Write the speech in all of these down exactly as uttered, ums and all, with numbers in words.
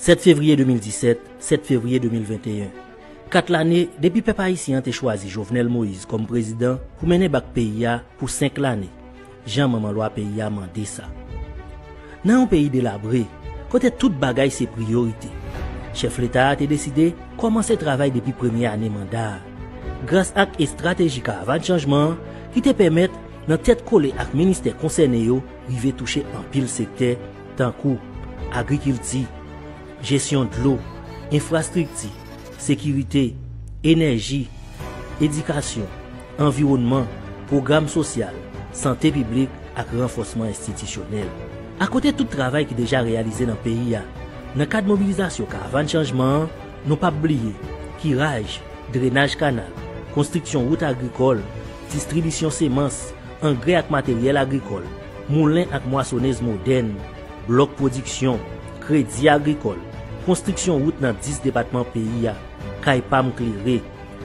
Sèt fevriye de mil disèt, sèt fevriye de mil venteyen. Kat lane depi pèp ayisyen an te chwazi Jovenel Moïse kòm prezidan pou mennen bak peyi a pou senk lane, jan manman lwa peyi a mande sa. Nan yon peyi delabre, kote tout bagay se priyorite, chèf leta a te deside kòmanse travay depi premye ane manda a, gras ak estrateji Karavàn Chanjman an ki te pèmèt, nan tèt kole ak ministè konsène yo, rive touche anpil sektè, tankou agrikilti, jesyon dlo, enfrastrikti, sekirite, enèji, edikasyon, anviwònman, pwogram sosyal, sante piblik ak ranfòsman enstitisyonèl. Akote tout travay ki deja reyalize nan peyi a, nan kad mobilizasyon Karavàn Chanjman an, nou p ap bliye kiraj, drenaj kanal, konstriksyon wout agrikòl, distribisyon semans, angrè ak materyèl agrikòl, moulen ak mwasonèz modèn, blòk pwodiksyon, kredi agrikòl, konstriksyon wout nan dis depatman peyi a, kay pa m klere,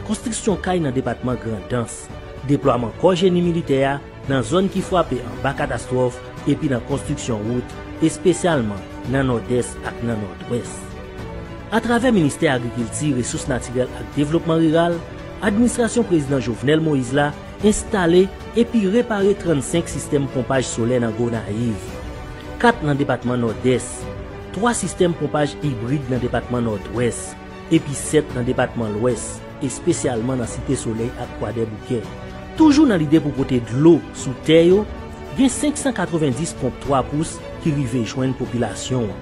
konstriksyon kay nan depatman Grandans, deplwaman kò jeni militè a nan zòn ki frape anba katastwòf epi nan konstriksyon wout, espesyalman nan Nòdès ak nan Nòdwès. Atravè Ministè Agrikilti, Resous Natirèl ak Devlopman Riral, administrasyon Prezidan Jovenel Moïse la enstale epi repare trannsenk sistèm ponpaj solè nan Gonayiv, kat nan depatman Nòdès, twa sistèm ponpaj ibrid nan depatman Nòdwès, epi sèt nan depatman Lwès, espesyalman nan Site Solèy ak Kwadèboukè. Toujou nan lide pou pote dlo sou tè yo, gen senk san katrevenndis ponp twa pous ki rive jwenn popilasyon an.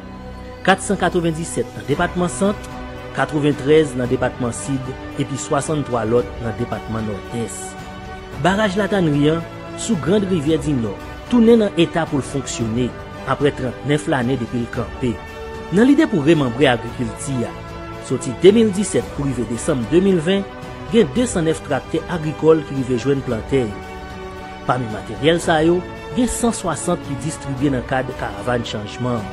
Kat san katrevenndisèt nan depatman Sant, katreventrèz nan depatman Sid, epi swasanntwa lòt nan depatman Nòdès. Baraj Latannri an, sou Grand Rivière du Nord, tounen nan eta pou l fonksyone, apre trannèf lane depi l kanpe. Nan lide pou remanbre agrikilti a, soti de mil disèt pou rive desanm de mil ven, gen de san nèf traktè agrikòl ki rive jwenn plantè yo. Pami materyèl sa yo, gen san swasant ki distribye nan kad Karavàn Chanjman an,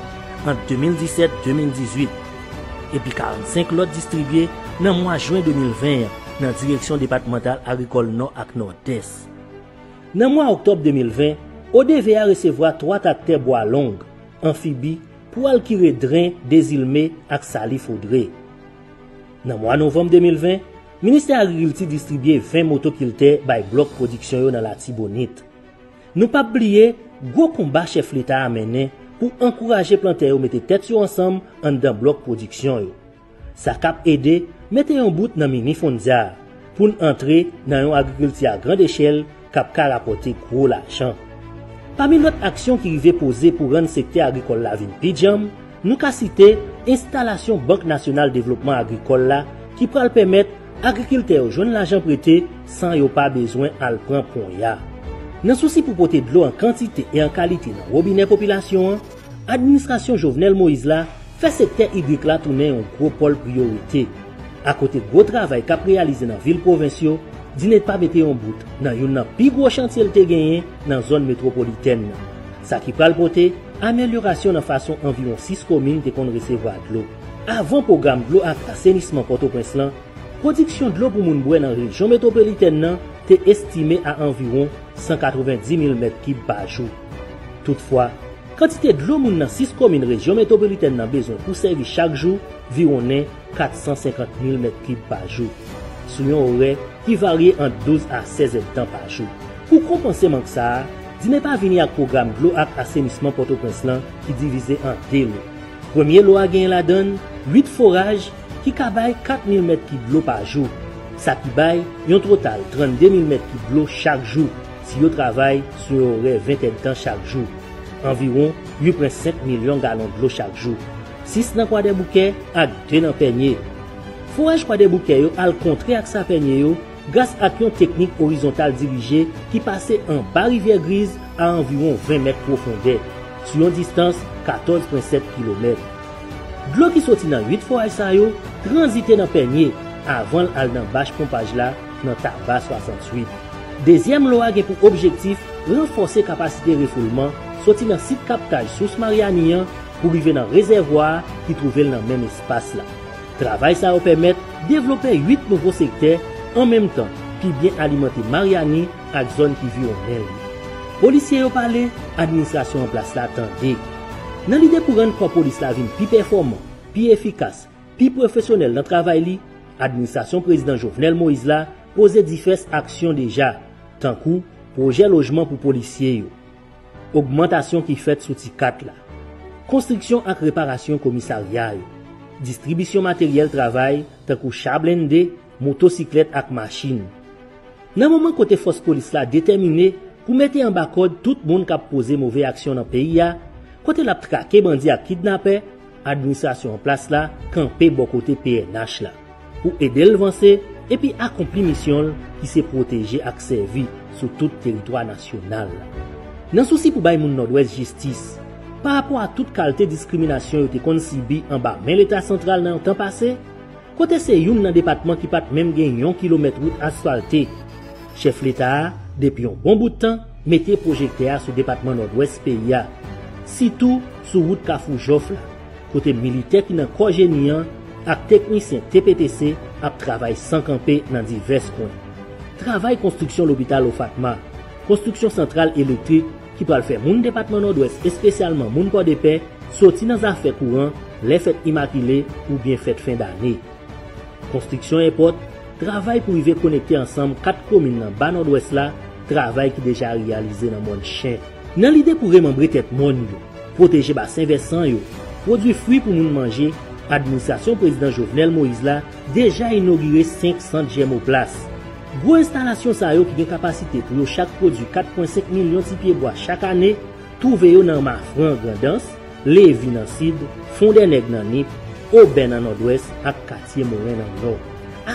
ant de mil disèt de mil dizuit, epi karannsenk lòt distribye nan mwa jen de mil ven an nan direksyon depatmantal agrikòl Nò ak Nòdès. Nan mwa òktòb de mil ven, O D V a resevwa twa traktè bwa long, anfibi, pou al kire dren Dezilme ak Sali Foudre. Nan mwa novanm de mil ven, Ministè Agrikilti distribye ven motokiltè bay blòk pwodiksyon yo nan Latibonit. Nou p ap bliye gwo konba chèf leta a mennen pou ankouraje plantè yo mete tèt yo ansanm anndan blòk pwodiksyon yo. Sa k ap ede mete yon bout nan mini fonndya a, pou n antre nan yon agrikilti a grand echèl k ap ka rapòte gwo lajan. Pami lòt aksyon ki rive poze pou rann sektè agrikòl la vin pi djanm, nou ka site enstalasyon Bank Nasyonal Devlopman Agrikòl la ki pral pèmèt agrikiltè yo jwenn lajan prete san yo pa bezwen al pran ponya. Nan sousi pou pote dlo an kantite e an kalite nan wobinè popilasyon an, administrasyon Jovenel Moïse la fè sektè idrik la tounen yon gwo pòl priyorite. Akote gwo travay k ap reyalize nan vil pwovens yo, Dinet pa mete yon bout nan youn nan pi gwo chantye l te genyen nan zòn metwopolitèn nan, sa ki pral pote amelyorasyon nan fason anviwon sis komin te konn resevwa dlo. Avan pwogram dlo ak asenisman Pòtoprens lan, pwodiksyon dlo pou moun bwè nan rejyon metwopolitèn nan te estime a anviwon san katrevendi mil mèt kib pa jou. Toutfwa, kantite dlo moun nan sis komin rejyon metwopolitèn nan bezwen pou sèvi chak jou viwonnen kat san senkant mil mèt kib pa jou, sou yon orè ki varye ant douz a sèz èdtan pa jou. Pou konpanse mank sa a, Dinet pa vini ak pwogram dlo ak asenisman Pòtoprens lan ki divize an de lo. Premye lo a genyen ladan l uit foraj ki ka bay kat mil mèt kib dlo pa jou, sa ki bay yon total trannde mil mèt kib dlo chak jou si yo travay sou yon orè ven èdtan chak jou, anviwon uit pwen senk milyon galon dlo chak jou, sis nan Kwadèboukè ak de nan Pènye. Foraj Kwadèboukè yo al kontrè ak sa Pènye yo gras ak yon teknik orizontal dirije ki pase anba Rivyè Griz a anviwon ven mèt pwofondè, sou yon distans katòz pwen sèt kilomèt. Dlo ki soti nan uit foraj sa yo tranzite nan Pènye avan l al nan bach ponpaj la nan Taba swasanntuit. Dezyèm lo a gen pou objektif ranfòse kapasite refoulman soti nan sit kaptaj sous Maryani an pou rive nan rezèvwa a ki twouve l nan menm espas la. Travay sa yo pèmèt devlope uit nouvo sektè, an menm tan pi byen alimante Maryani ak zòn ki viwonnen l yo. Polisye yo pale, administrasyon an plas la tande. Nan lide pou rann kò polis la vin pi pèfòman, pi efikas, pi pwofesyonèl nan travay li, administrasyon Prezidan Jovenel Moïse la poze divès aksyon deja, tankou pwojè lojman pou polisye yo, ogmantasyon ki fèt sou T kat la, konstriksyon ak reparasyon komisarya yo, distribisyon materyèl travay tankou cha blende, motosiklèt ak machin. Nan moman kote fòs polis la detèmine pou mete anba kòd tout moun k ap poze move aksyon nan peyi a, kote l ap trake bandi ak kidnapè, administrasyon an plas la kanpe bò kote P N H la pou ede l vanse epi akonpli misyon l ki se pwoteje ak sèvi sou tout teritwa nasyonal la. Nan sousi pou bay moun Nòdwès jistis, pa rapò a tout kalte diskriminasyon yo te konn sibi anba men Leta santral nan yon tan pase, kote se youn nan depatman ki pa t menm gen yon kilomèt wout asfalte. Chèf Leta a, depi yon bon bout tan, mete pwojektè a sou depatman Nòdwès peyi a, sitou sou wout Kafou Jòf la, kote militè ki nan kò jeni an ak teknisyen T P T C ap travay san kanpe nan divès kwen. Travay konstriksyon lopital Ofatma, konstriksyon santral elektrik ki pral fè moun depatman Nòdwès, espesyalman moun Pòdepè, soti nan zafè kouran lè fèt Imakile oubyen fèt fen dane. Konstriksyon èpòt, travay pou rive konekte ansanm kat komin nan Ba Nòdwès la, travay ki deja reyalize nan mòn Chen. Nan lide pou remanbre tèt mòn yo, pwoteje basen vèsan yo, pwodui fwi pou moun manje, administrasyon Prezidan Jovenel Moïse la deja inogire senk sant Jèmoplas. Gwo enstalasyon sa yo ki gen kapasite pou yo chak pwodui kat pwen senk milyon ti pye bwa chak ane, twouve yo nan Mafran, Grandans, Levi nan Sid, Fondènèg nan Nip, Obè nan Nòdwès ak Katye Moren nan Nò.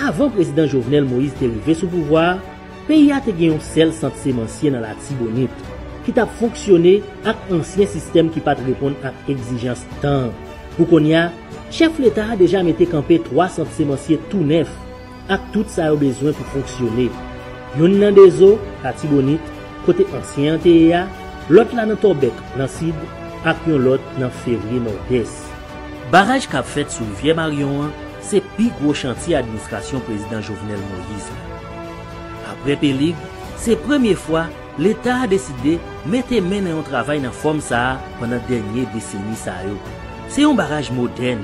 Avan Prezidan Jovenel Moïse te rive sou pouvwa a, peyi a te gen yon sèl sant semansye nan Latibonit, ki t ap fonksyone ak ansyen sistèm ki pa t reponn ak egzijans tan an. Pou kounye a, chèf Leta a deja mete kanpe twa sant semansye tou nèf, ak tout sa yo bezwen pou fonksyone. Youn nan Dezo, Latibonit, kote ansyen an te ye a, lòt la nan Tòbèk, nan Sid, ak yon lòt nan Fevriye, Nòdès. Baraj k ap fèt sou rivyè Maryon an se pi gwo chantye administrasyon Prezidan Jovenel Moïse la. Apre Pelig, se premye fwa Leta a deside mete men nan yon travay nan fòm sa a pandan dènye deseni sa yo. Se yon baraj modèn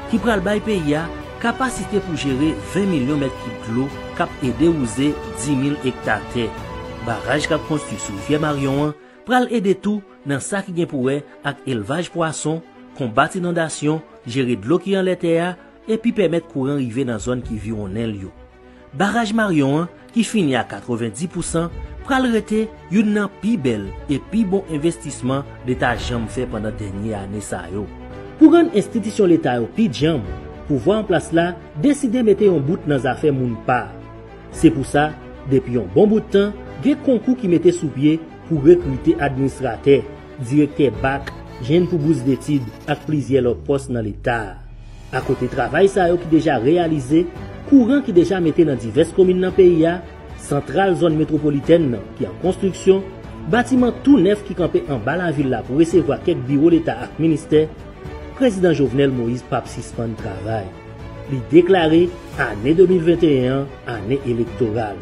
ki pral bay peyi a kapasite pou jere ven milyon mèt kib dlo k ap ede wouze dis mil ekta tè. Baraj k ap konstwi sou rivyè Maryon an pral ede tou nan sa ki gen pou wè ak elvaj pwason, konbat inondasyon, jere dlo ki anlè tè a, epi pèmèt kouran rive nan zòn ki viwonnen l yo. Baraj Maryon an, ki fini a katreven dis pousan, pral rete youn nan pi bèl e pi bon envestisman Leta janm fè pandan dènye ane sa yo. Pou rann enstitisyon Leta yo pi djanm, pouvwa an plas la deside mete yon bout nan zafè moun pa. Se pou sa, depi yon bon bout tan, gen konkou ki mete sou pye pou rekrite administratè, direktè bak, jèn pou bous detid ak plizyè lòt pòs nan Leta a. Akote travay sa yo ki deja reyalize, kouran ki deja mete nan divès komin nan peyi a, santral zòn metwopolitèn nan ki an konstriksyon, batiman tou nèf ki kanpe anba lavil la pou resevwa kèk biwo Leta ak ministè, Prezidan Jovenel Moïse p ap sispann travay. Li deklare ane de mil venteyen an ane elektoral.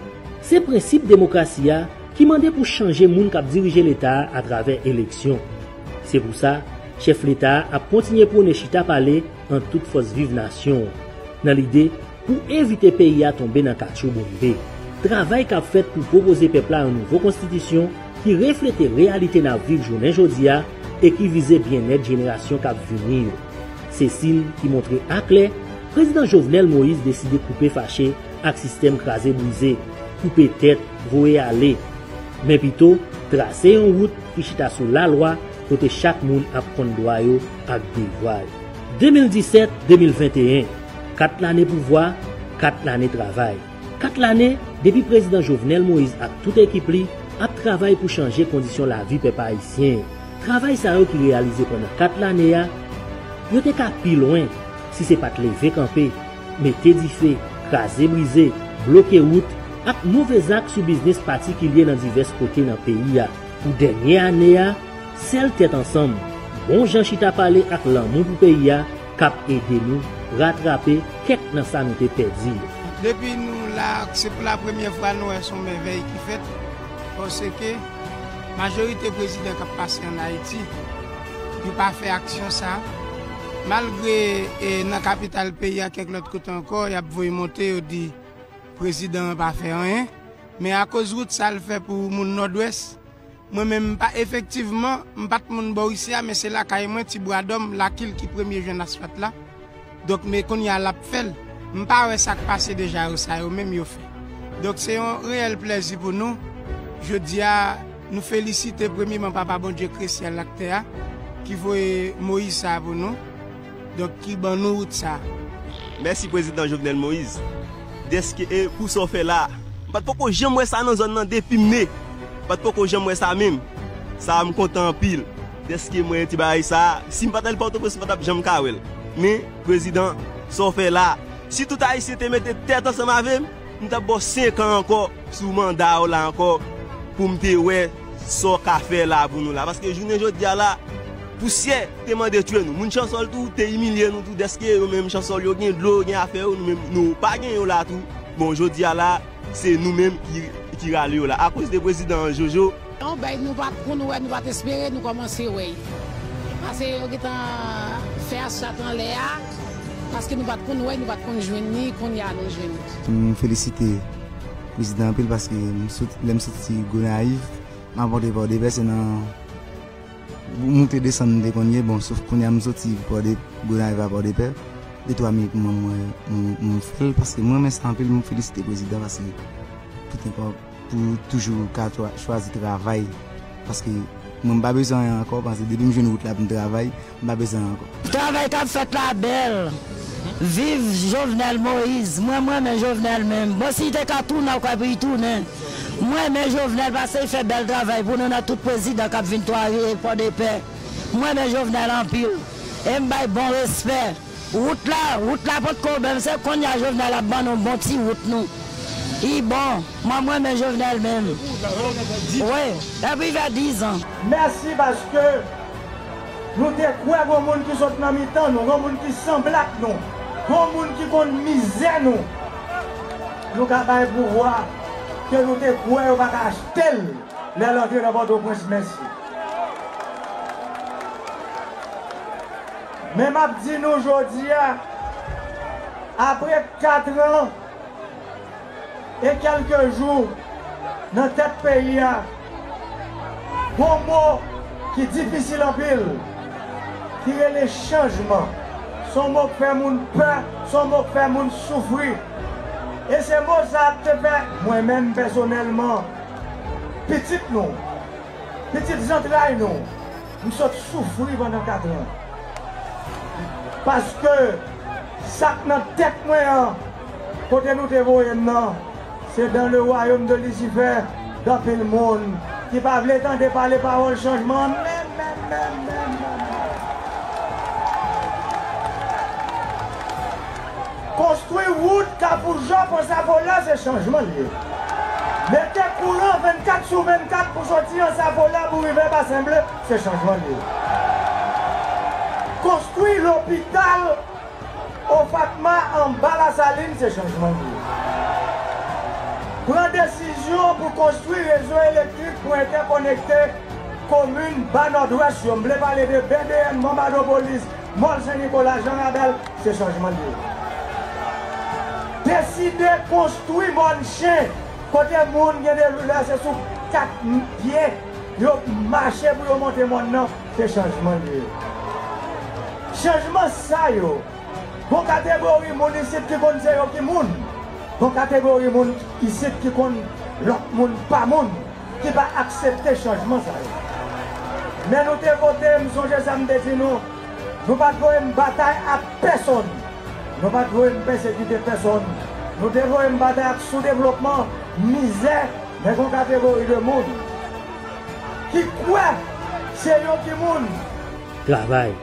Se prensip demokrasi a ki mande pou chanje moun k ap dirije Leta a atravè eleksyon. Se pou sa, chèf Leta a ap kontinye pwone chita pale ant tout fòs viv nasyon an, nan lide pou evite peyi a tonbe nan katchou bonbe. Travay k ap fèt pou pwopoze pèp la yon nouvo konstitisyon ki reflete reyalite n ap viv jounen jodi a e ki vize byennèt jenerasyon k ap vini yo. Se siy ki montre aklè Prezidan Jovenel Moïse deside koupe fache ak sistèm kraze brize, koupe tèt, voye ale. Men pito, trase yon wout ki chita sou lalwa kote chak moun ap konn dwa yo ak devwa yo. De mil disèt de mil venteyen, kat lane pouvwa, kat lane travay. Kat lane depi Prezidan Jovenel Moïse ak tout ekip li ap travay pou chanje kondisyon lavi pèp ayisyen an. Travay sa yo ki reyalize pandan kat lane a, yo te ka pi lwen si se pa t leve kanpe, mete dife, kraze brize, bloke wout ak move zak sou biznis patikilye nan divès kote nan peyi a. Pou dènye ane a, sèl tèt ansanm, bon jan chita pale ak lanmou pou peyi a k ap ede nou ratrape kèk nan sa nou te pèdi yo. Depi nou la, se pou lapremyè fwa nou wè se yon mèvèy ki fèt, paske majorite prezidan k ap pase ann Ayiti, yo pa fè aksyon sa a. Malgre e nan kapital peyi a, kèk lòt kote ankò, y ap voye monte, yo di prezidan an pa fè anyen. Men akoz wout sa l fè pou moun Nòdwès, mwen menm, m pa, efektivman, m pa t moun bò isi a, men se lakay mwen, Ti Bwadòm, Lakil ki premye jwenn asfalt la. Donk, men kounye a l ap fè l. M pa wè sa k pase deja yo, sa yo menm yo fè. Donk, se yon reyèl plèzi pou nou. Jodi a, nou felisite premyeman Papa Bondye kre syèl ak tè a, ki voye Moyiz sa a pou nou. Donk, ki ban nou wout sa a. Mèsi Prezidan Jovenel Moïse. Dèske, e, pou sa w fè la a. M pa t poko janm wè sa nan zòn nan depi m ne. M pa t poko janm wè sa menm. Sa a, m kontan anpil. Dèske m wè ti bagay sa a. Si m pa t al Pòtoprens, m pa t ap janm ka wè l. Men, Prezidan, sa w fè la a. Si tout Ayisyen te mete tèt ansanm avè m, m t ap ba w senk an ankò sou manda w la ankò pou m te wè sa w ka fè la pou nou la. Paske jounen jodi a la, pousyè te mande tye nou. Moun Chansòl tou te imilye nou tou, dèske yo menm Chansòl yo gen dlo, yo gen afè yo, nou menm nou pa gen yo la tou. Bon, jodi a la, se nou menm ki, ki rale yo la. Akoz de prezidan Jojo, yon bagay nou pa t konn wè, nou pa t espere, nou kòmanse wè. Paske yo gentan fè asfalt anlè a, paske nou pa t konn wè, nou pa t konn jwenn li, kounye a nou jwenn li. M felisite prezidan anpil paske m sot, lè m soti Gonayiv, m ap monte Pòdepè, se nan moute desann m te konn ye. Bon, sof kounye a m soti Pòde-, Gonayiv a Pòdepè, de twa minit mwen, mwen, m, m fè l, paske m renmen sa anpil, m felisite prezidan paske tout enpò pou toujou ka chwa-, chwazi travay. Paske mwen, m pa bezwen anyen ankò, paske depi m jwenn wout la pou m travay, m pa bezwen anyen ankò. Travay k ap fèt la bèl. Viv Jovenel Moïse. Mwen, m renmen Jovenel menm. Bon, si li te ka tounen, ou kwè pou li tounen. Mwen, m renmen Jovenel paske li fè bèl travay pou nou nan tout prezidan k ap vin Twari e Pòdepè. Mwen, m renmen Jovenel anpil. E m bay bon respè. Wout la, wout la potko menm, se kounye a Jovenel ap ban nou bon ti wout nou. Li bon, mwen, m renmen Jovenel menm. Wi, depi fè diz an. Mèsi paske nou te kwè gon moun ki sot nan mitan nou, gon moun ki sanble ak nou, gon moun ki konn mizè nou. Nou ka bay pouvwa ke nou te kwè yo pa ka achte l lè l antre nan Pòtoprens. Mèsi. Men m ap di nou jodi a, apre kat an e kèlke jou nan tèt peyi a, gon mo ki difisil anpil, ki rele chanjman. Se yon mo k fè moun pè, se yon mo k fè moun soufri. E se mo sa a k te fè mwen menm pèsonèlman, pitit nou, pitit zantray nou, m sot soufri pandan kat an. Paske sa k nan tèt mwen an, kote nou te voye m nan, se dans le royaume de Lucifer, gen anpil moun ki pa vle tande pale pawòl chanjman an menm, menm, menm, menm, menm. Konstwi wout Kafou Jòf Ansafola, se chanjman l ye. Mete kouran vennkat sou vennkat pou soti Ansafola pou rive Basen Ble, se chanjman l ye. Konstwi lopital Ofatma anba Lasalin, se chanjman l ye. Pran desizyon pou konstwi rezo elektrik pou entèkonekte komin Ba Nòdwès yo. M vle pale de B D N, Mòn Madopolis, Mòn Sen Nikola, Jan Rabèl, se chanjman l ye. Deside konstwi Mòn Chen, kote moun gen de lè se sou kat pye yo mache pou yo monte mòn nan, se chanjman l ye. Chanjman sa yo, gon kategori moun isit ki konn se yo ki moun, gon kategori moun isit ki konn lòt moun pa moun, ki pa aksepte chanjman sa yo. Men nou te vote, m sonje sa m te di nou, nou pa t voye m batay ak pèsonn, nou pa t voye m pèsekite pèsonn, nou te voye m batay ak soudevlopman, mizè, men gon kategori de moun ki kwè se yo ki moun. Travay.